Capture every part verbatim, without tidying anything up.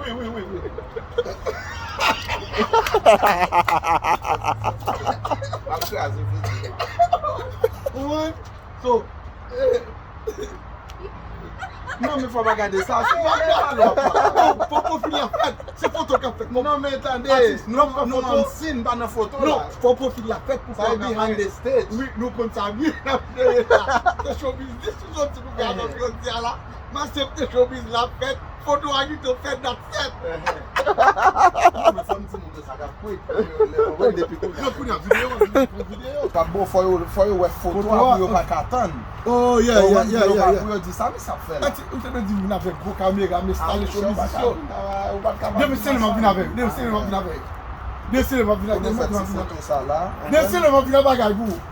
wi, wi, wi, wi. Ap kraze figi. Ou konprann? So, eh, non, men fò pa gade sa. Se pa gade sa, non. Fò pwofil la fèt. Se foto k ap fèt. Non, men tande. Atis, nou ap fè foto. Ann si n pa nan foto la. Non, fò pwofil la fèt pou fè behind the stage. Wi, nou konn sa byen. Se show business, nou soti pou fè anons jodi a la. M aksepte show business la fèt. Foto a gentan fèt, that's it. Non, men fò m di moun yo sa k ap kwit. Mwen depi kounye a. Non, kounye a, videyo, videyo, videyo. Pap bon, fò yo, fò yo wè foto a pou yo pa ka tann. Oh, yeah, yeah, yeah, yeah, yeah. Pou yo di sa, men sa ap fè la. Ou te dwe di vin avèk gwo kamera, m enstale show mizisyon. Demen se lè m ap vin avèk. Demen se lè m ap vin avèk. Demen se lè m ap vin avèk. Demen se lè m ap vin avèk. Demen se lè m ap vin avèk bagay pou ou.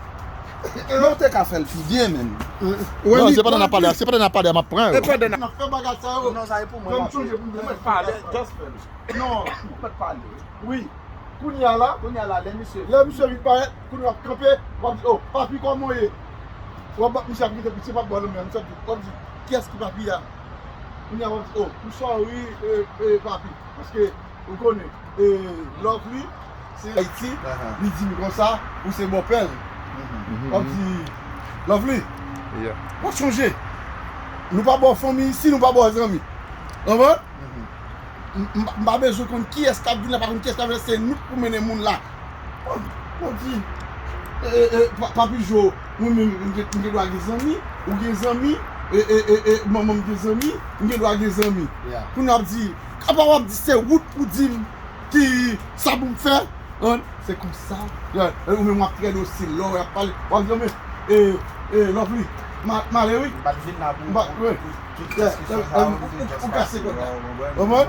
Men ou te ka fè l pi byen, menm. Non, se pandan n ap pale a, se pandan n ap pale a, m ap pran yo. E pandan n ap fè bagay sa yo. Non, sa e pou mwen. Mwen mèt pale, just fè l. Non, ou mèt pale. Wi. Kounye a la. Kounye a la, lè misye. Lè misye vin parèt, kounye a w ap kanpe, w ap di, oh, papi, kòman w ye? W ap bat misye ap gete piti, w ap bat l menm, w ap di, kiyès ki papi a? Kounye a w ap di, oh, m sorry, eh, eh, papi. Paske Ou konnen, e, Lovely, se Ayiti, li di m konsa, ou se bòpè l. W ap di, Lovely, w ap chonje. Nou pa bò fanmi isi, nou pa bò zanmi. Konprann? M pa bezwen konn kiyès k ap vin la, pa konn kiyès k ap vin la, se nou k pou mennen moun la. Bon, bon, di, e, e, pa, Papi Jo, mwen menm, m gen, m gen dwa gen zanmi, ou gen zanmi, e, e, e, e, manman m gen zanmi, m gen dwa gen zanmi. Kounye a w ap di, apa w ap di se wout pou di m ki sa pou m fè? An, se konsa. Ou menm w ap trè dosil, lè w ap pale, w ap di, men, e, e, Lovely, m a, m ale wi. M pa t vin la pou, pou, pou tout diskisyon sa yo, m vin just pase. Ou kase kòd la. Ou konprann?